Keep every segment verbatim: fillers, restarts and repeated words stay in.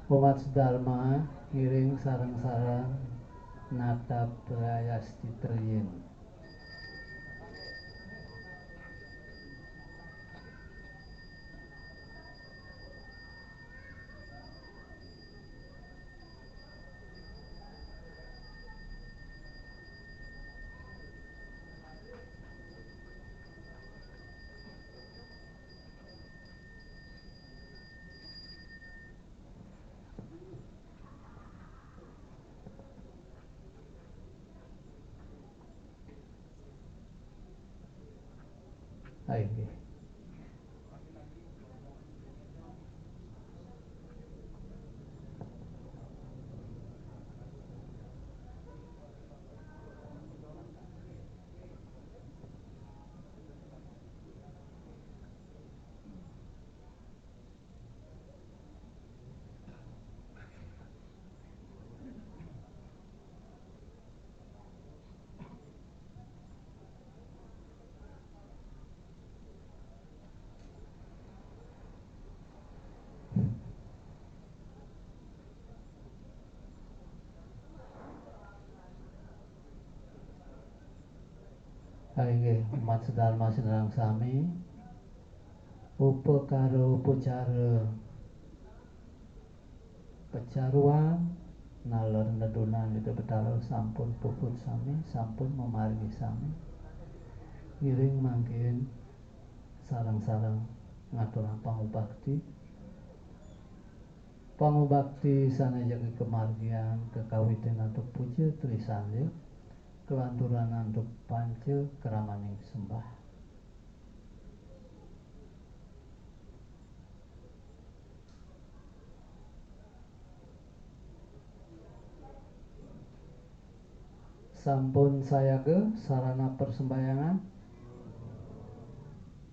Umat sedharma ngiring sareng-sareng natap prayasti triyin. Ayo, nggih. Inggih, umat sedharma sinareng sami, upakara upacara pecaruan, naler nedunan Ida Betara sampun puput sami, sampun mamaringi sami. Ngiring mangkin sareng-sareng ngaturang pangubakti. Pangubakti sane jagi kamargiang kakawitin antuk puja trisanil, kalanturan antuk panca kramaning sembah. Sampun sayaga sarana persembahyangan?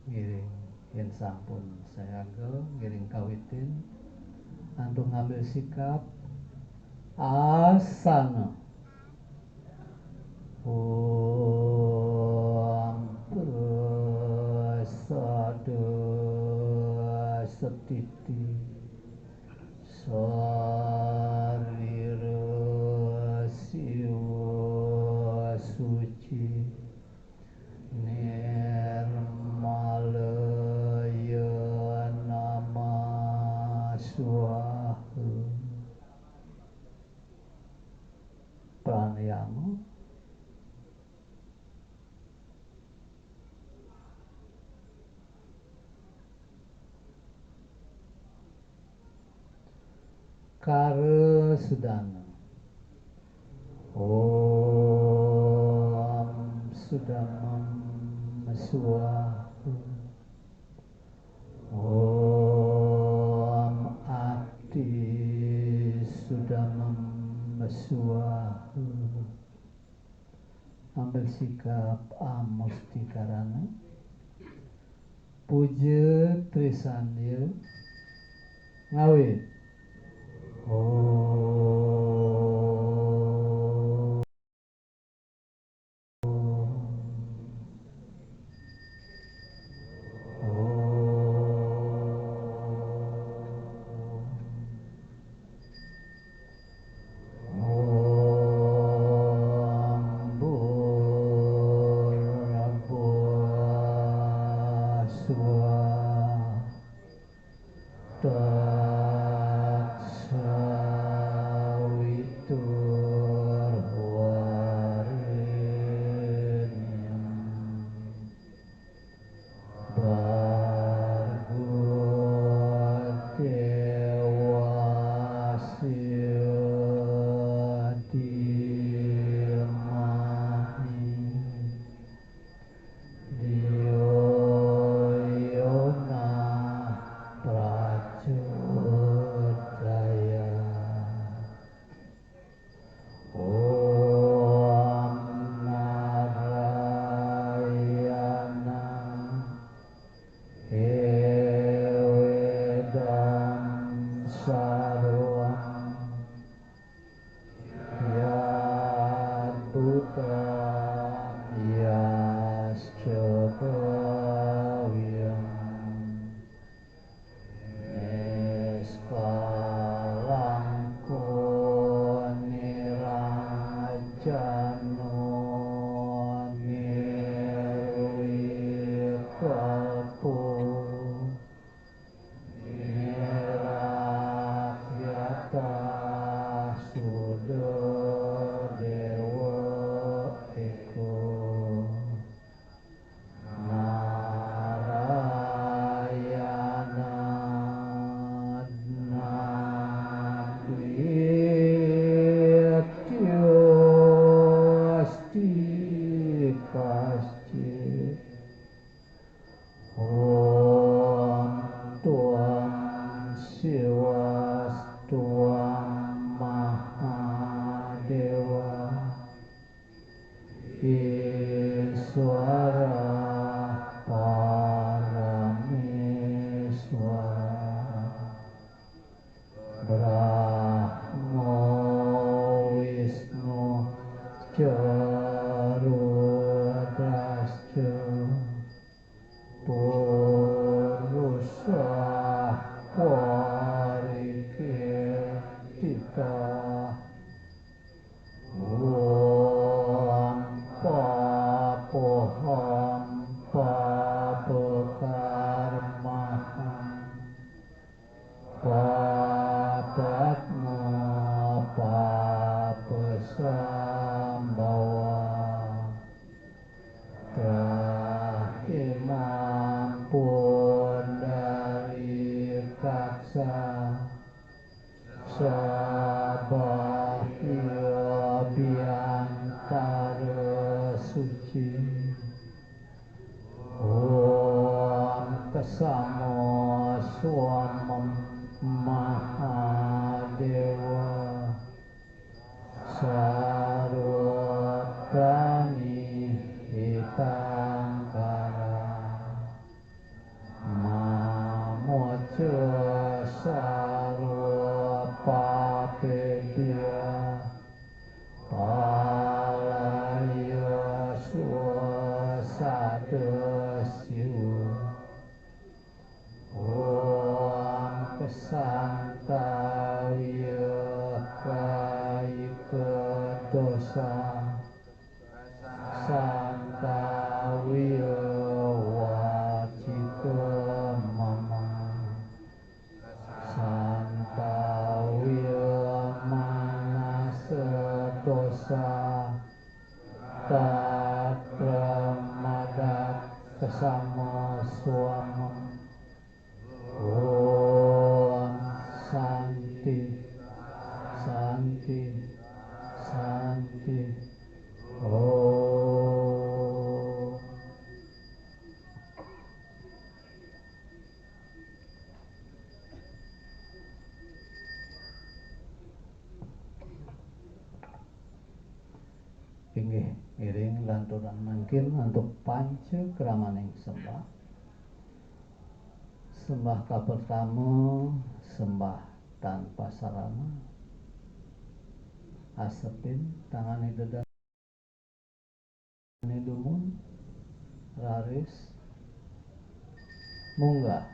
Ngiring, yen sampun sayaga, ngiring kawitin antuk ngambil sikap asana. Om prasada setiti sarira siwa suci nirmalaya nama swaha. Pranayama. Kara sudana. Om sudamam swaha. Om ati sudamam swaha. Ambil sikap amusti karana puja trisanil ngawit. Om. Om. Om Bhurabhuvah Swaha. Tat Sat Kasci. Om Tuam Siwa Tuam Mahadewa Iswara Parameswara Brahma Wisnu ca Rudrasca Purusa Parikirtita Om Papoham Papakarmaham Papatma Papasambhava Trahimam Pundarikaksa Sabahya Biyantara Suci Om Kasamo Swamam Mahadewa Sarva Prani Hitankara Mamo Ca Sarva Papebhya Palayasva Sadasiva Om Kasanta Viya Kayika Dosa Kasanta Viya Vacika Mama Kasanta Viya Manasa Dosa Tapramadak Kasamo Swamam Om Santi Santi Santi Om. Inggih, ngiring lanturan mangkin antuk panca kramaning sembah. Sembah kapertama, sembah tanpa sarana. Asepin tangane dedan dumun, raris munggah.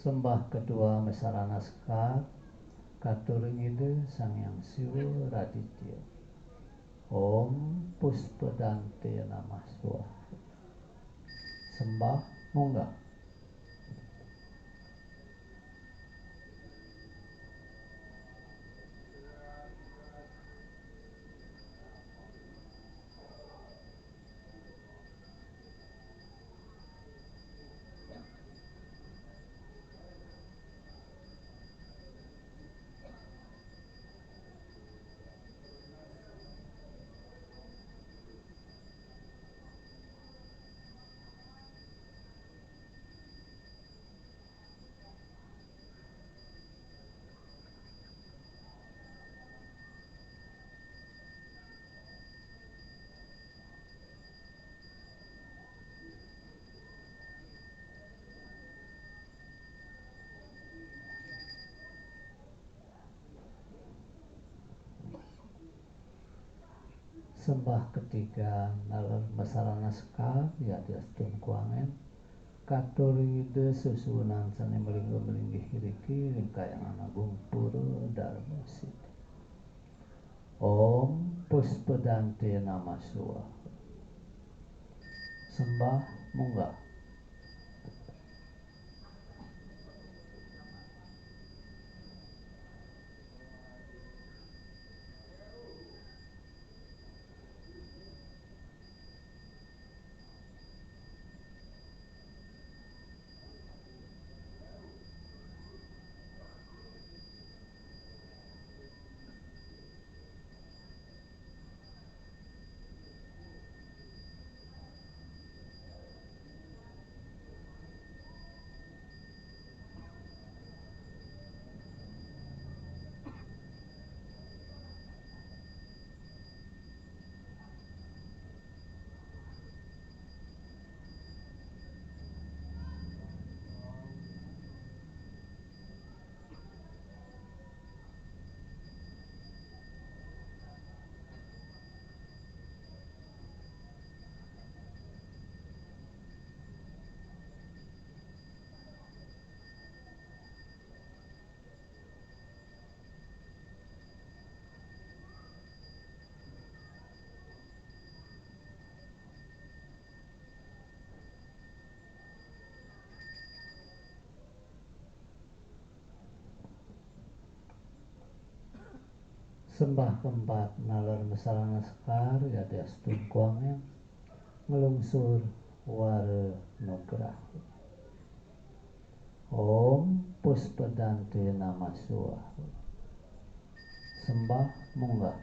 Sembah kedua masarana sekar, katur ring Ida Sang Hyang Siwa Raditya. Om Puspadante Namah Swaha. Sembah munggah. Sembah ketiga naler masarana sekar, yadiastun kuangen, katur ring Ida sesuunan sane malingga-malinggih iriki ring Kahyangan Agung Pura Darma Siddhi. Om Puspadante Namah Swaha. Sembah munggah. Sembah keempat nalar mesarana sekar yadiastun kuangen nglungsur wara nugrah. Om Puspadante Namah Swaha. Sembah munggah.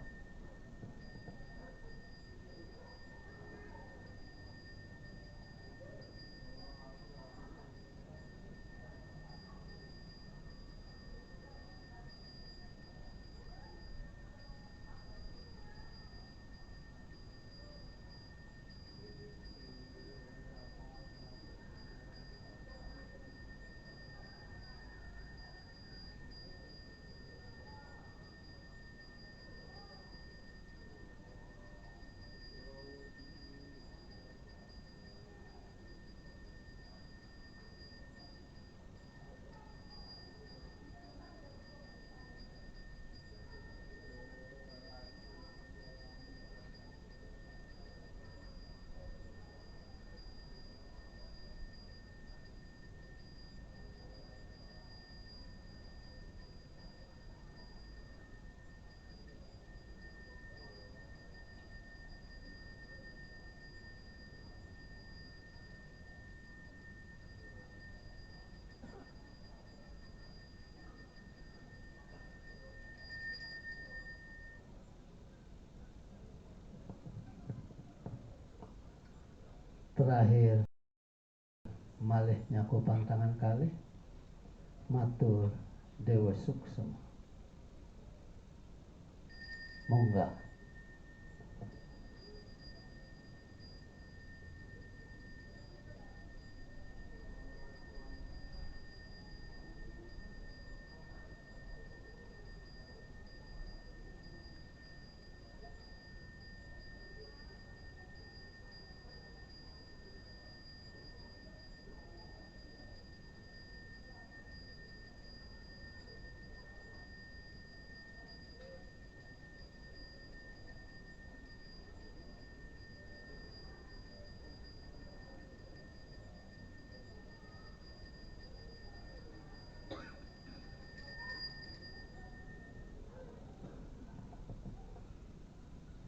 Terakhir, malih nyakupang tangan kalih, matur Dewa Suksema. Munggah.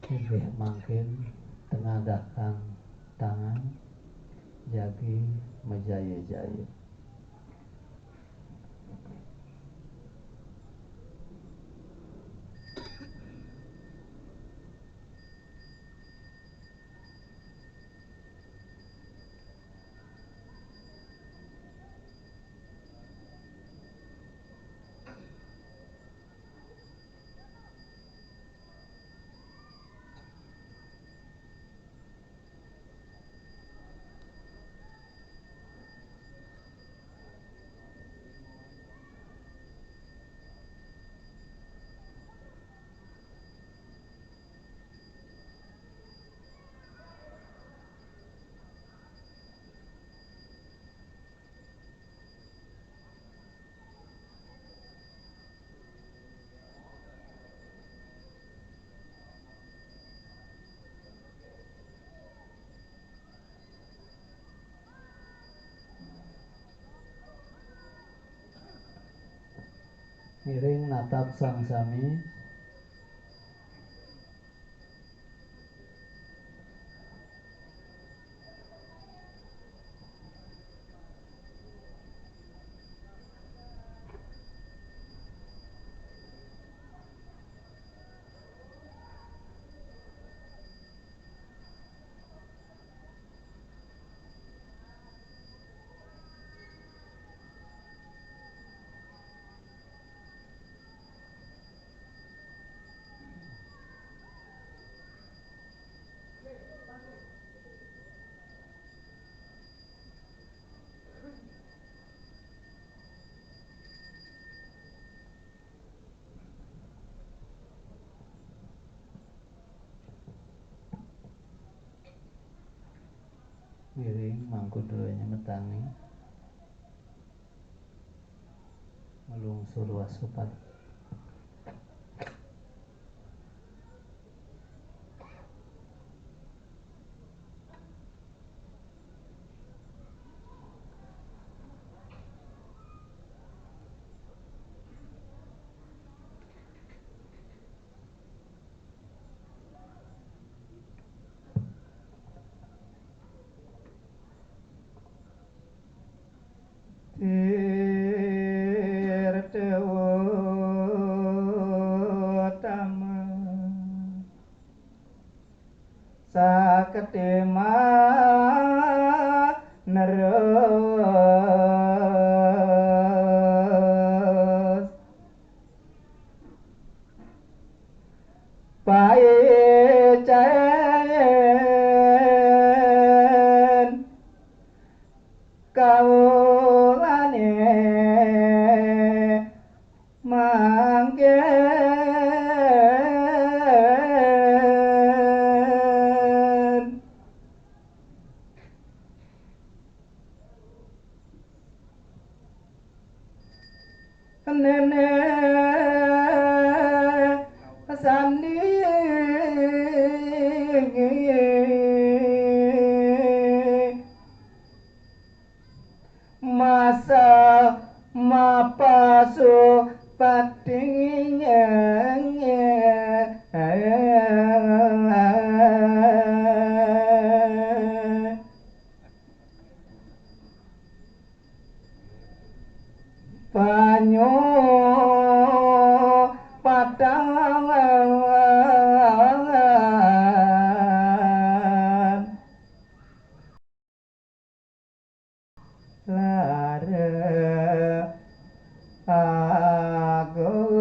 Inggih mangkin tengadahkan tangan jagi majaya-jaya. Ngiring natap sareng sami. Ngiring mangku dulunya metangi. Nglungsur wasupan. Ketiman nerus paicaen kaulane mangkin. Nene sandi masa mapasu patingnya. Panyo patangan lara agung.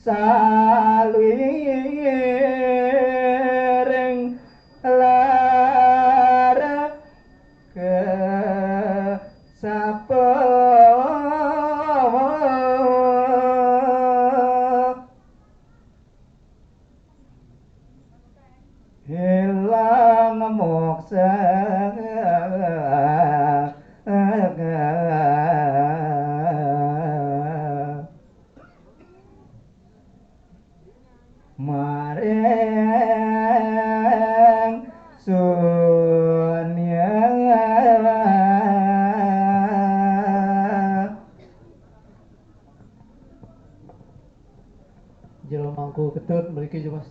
Saluiring lara ke sapa ilang moksa. Maring sunya. Jero mangku ketut mriki, Mas.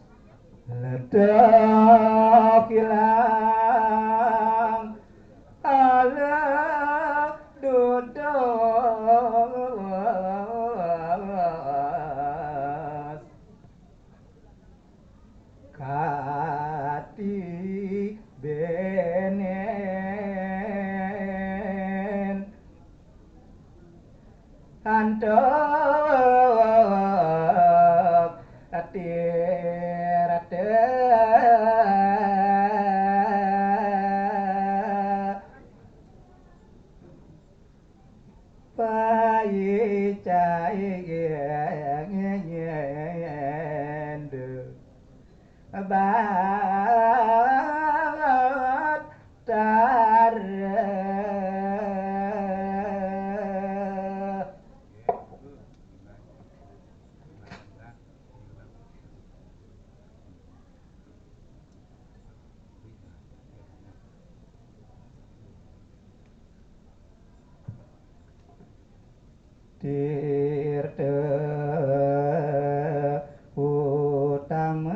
Ledok ilang ala dudos kati benen. Antuk ati rata pai cai ngendu. Batar. Tirta utama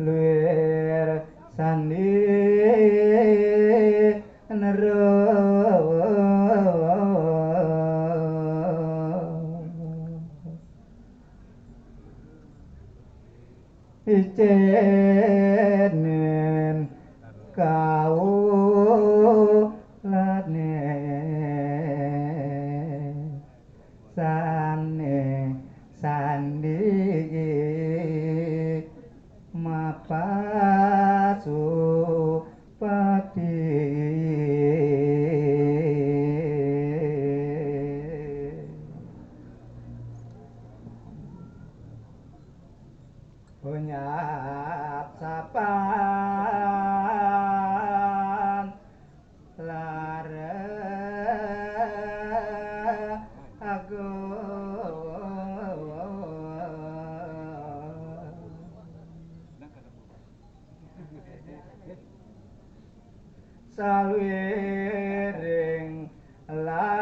luir sandi nerus icenen kaulane sane sandi mapasu pati. Punyat sapan lara agung. Saluiring lar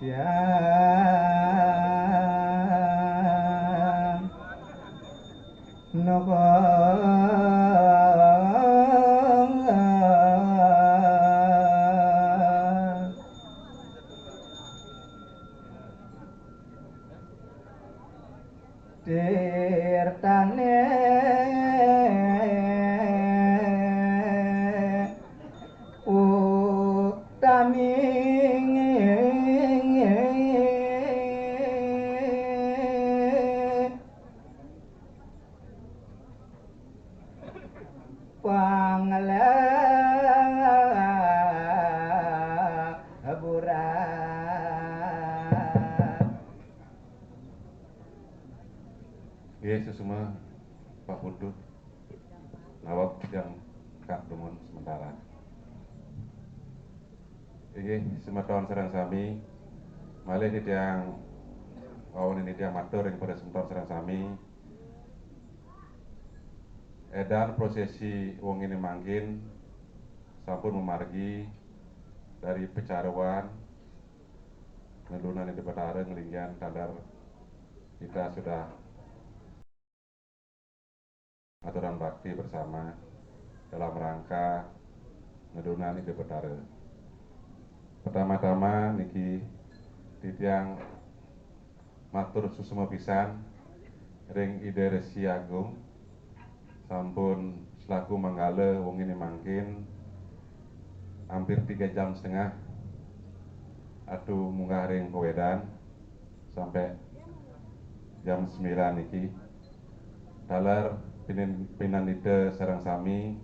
Titiang nukung tirtane utami pangleburan. Nggih, suksma, Pak Putu. Nawab titiang kak dumun sementara. Inggih, semeton sareng sami, malih titiang wau nititiang matur ring para semeton sareng sami. Edan prosesi wengine mangkin sampun mamargi dari pecaruan ngelunan Ida Betara nglinggihan taler kita sudah aturan bakti bersama dalam rangka ngedunan Ida Betara. Pertama-tama niki titiang matur suksma pisan ring Ida Resi Agung, sampun selaku manggala wengi mangkin hampir tiga jam setengah atu munggah ring kawedan sampai jam sembilan niki. Taler pinin-, pinandita sareng sami,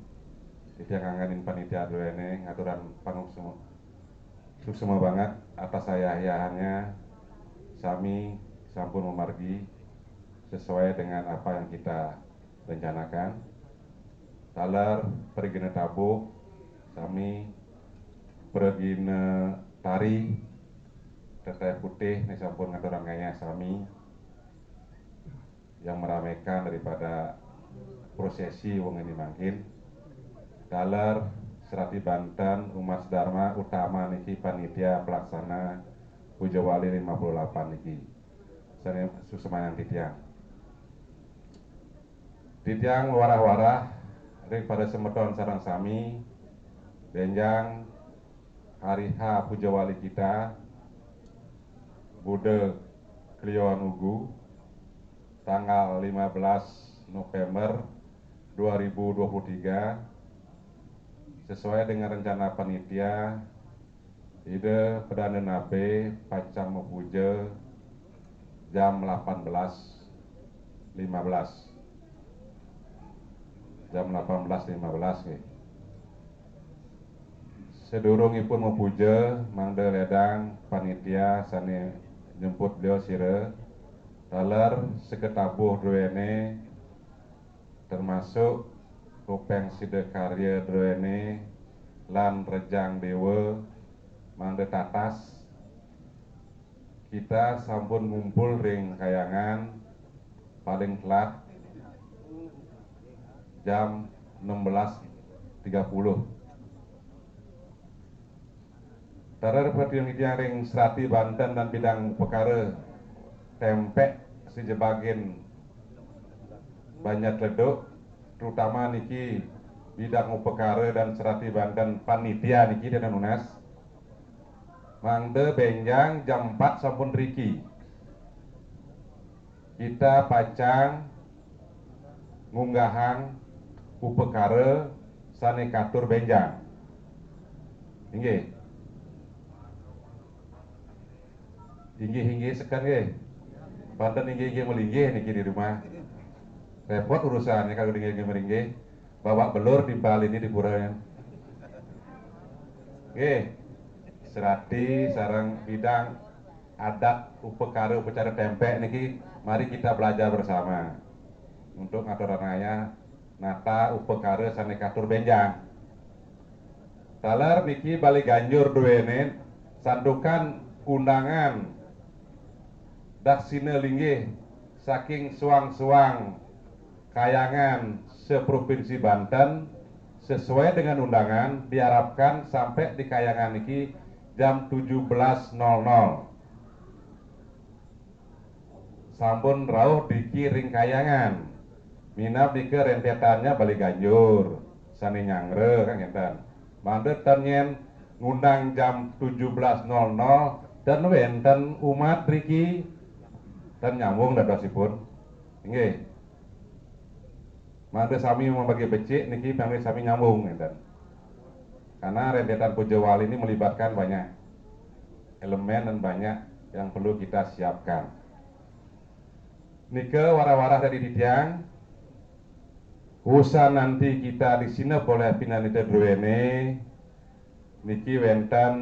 titiang ngangganin panitia druene ngaturang pangsuksma banget atas ayah-ayahannya, sami sampun mamargi sesuai dengan apa yang kita rencanakan. Taler pragina tabuh, sami pragina tari, teteh putih ni sampun ngaturang ngayah sami yang meramaikan daripada prosesi wengi mangkin. Taler serati banten umat sedharma utama niki panitia pelaksana Puja Wali lima puluh delapan niki. Sane suksmayang titiang. Titiang warah-warah ring pada semeton sareng sami, benjang hari H Puja Wali kita, Buda Kliwon Wugu, tanggal lima belas November dua ribu dua puluh tiga, sesuai dengan rencana panitia, Ida Perdana Nabe pacang mapuja jam delapan belas lima belas. Jam delapan belas lima belas nggih. Sedurungipun mapuja, mangda ledang panitia sane nyemput beliau sira, taler sekatabuh druene, termasuk Kopeng Sida Karya druene lan Rejang Dewa, mangda tatas. Kita sampun ngumpul ring kayangan paling telat jam enam belas tiga puluh. Taler pati titiang ring serati banten dan bidang upakara tempek sejebagin Banjar Tleduk, terutama niki bidang upakara dan serati banten panitia niki dan nunas. Mangda benjang jam empat sampun riki. Kita pacang ngunggahang upakara sane katur benjang. Inggih. Inggih-inggih seken nggih. Banten inggih-inggih malinggih niki di rumah. Repot urusannya kalau inggih-inggih malinggih. Bawa belur timpal ini di puranya. Nggih. Serati sareng bidang adat upakara upacara tempek niki, mari kita belajar bersama untuk ngaturang ayah nata upakara sane katur benjang. Taler niki Bali Ganjur duene santukan undangan daksina linggih saking suang-suang kayangan seprovinsi Banten sesuai dengan undangan diharapkan sampai di kayangan niki jam tujuh belas nol nol. Sampun rauh driki ring kayangan. Minab nika rentetannya Bali Ganjur, sane nyanggra kan ngenten. Mangda ten nyen ngundang jam tujuh belas nol nol, ten wenten umat driki, ten nyambung dadosipun. Inggih. Mangda sami mabagi becik niki, mangda sami nyambung ngenten. Karena rentetan Puja Wali ini melibatkan banyak elemen dan banyak yang perlu kita siapkan. Nika warah-warah dari titiang, usan nanti kita di sini boleh pinanita druene, niki wenten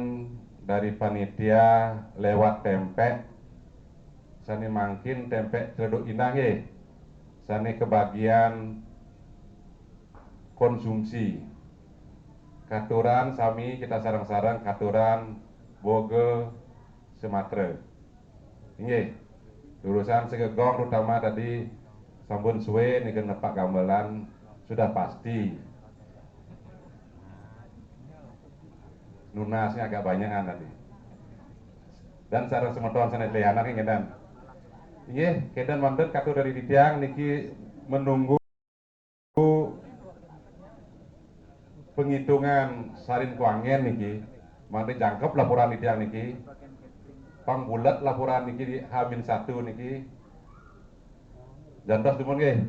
dari panitia lewat tempek, sane mangkin tempek Tleduk Indah nggih, sane kebagian konsumsi. Katuran sami kita sareng-sareng katuran boga sematra. Inggih. Urusan segegong terutama tadi sampun suwe nika nepak gamelan sudah pasti. Nunasnya agak banyakan tadi. Dan sareng semeton sane lianan nggih dan. Inggih, kenten wonten katur dari titiang niki menunggu Pengitungan salin kuangen niki, mangda jangkep laporan titiang niki, pang bulet laporan niki di Hamin satu niki, jantos dumun nggih.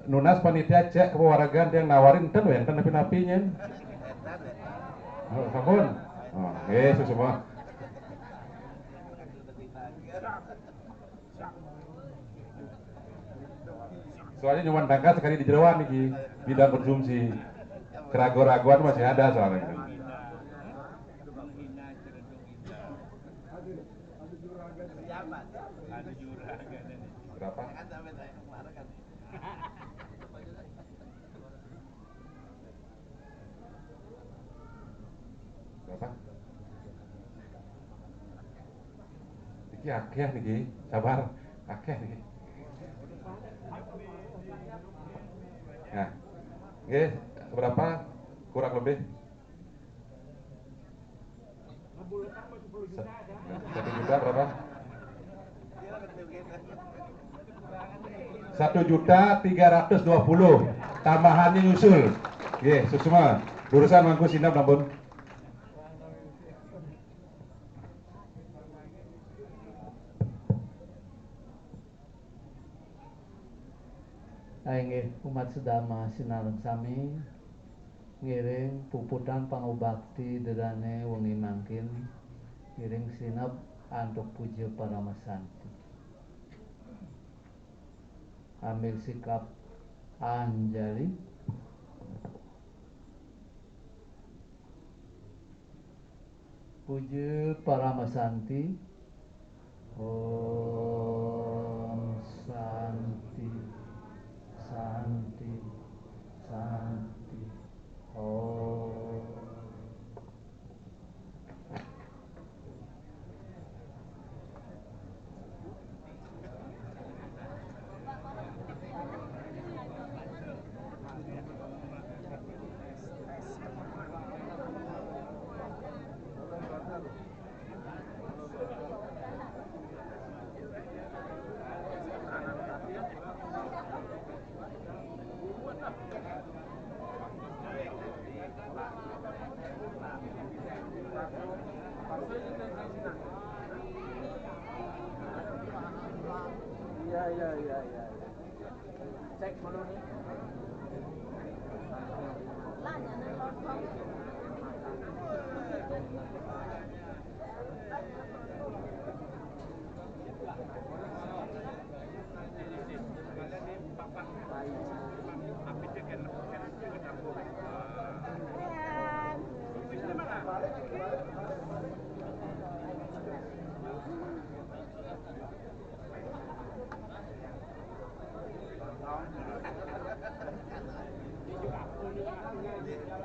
Nunas panitia cek ke waragan tiang nawarin ten wenten napi-napi nyen. Oh, sampun. Oh, nggih, semua. Soalnya nyoman tangkas sekali di jeroan niki bidang konsumsi. Keraguan-keraguan masih ada soalnya. Berapa? Berapa? Iki akeh niki, sabar. Akeh niki. Nah. Nggih, berapa kurang lebih? Sa-, satu juta berapa? Satu juta tiga ratus dua puluh. Tambahannya nyusul. Nggih, susuma. Lurusan mangku sinap, ampun. Inggih, umat sedama sinareng sami, ngiring puputang pangubakti dedane wengi mangkin, ngiring sineb antuk puja paramasanti. Ambil sikap anjali. Puja Paramasanti. Om Santi, Santi, Santi. Om. Iya, iya, iya, iya. Cek dulu nih.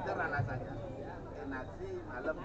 Itu alasannya. Nasi malam.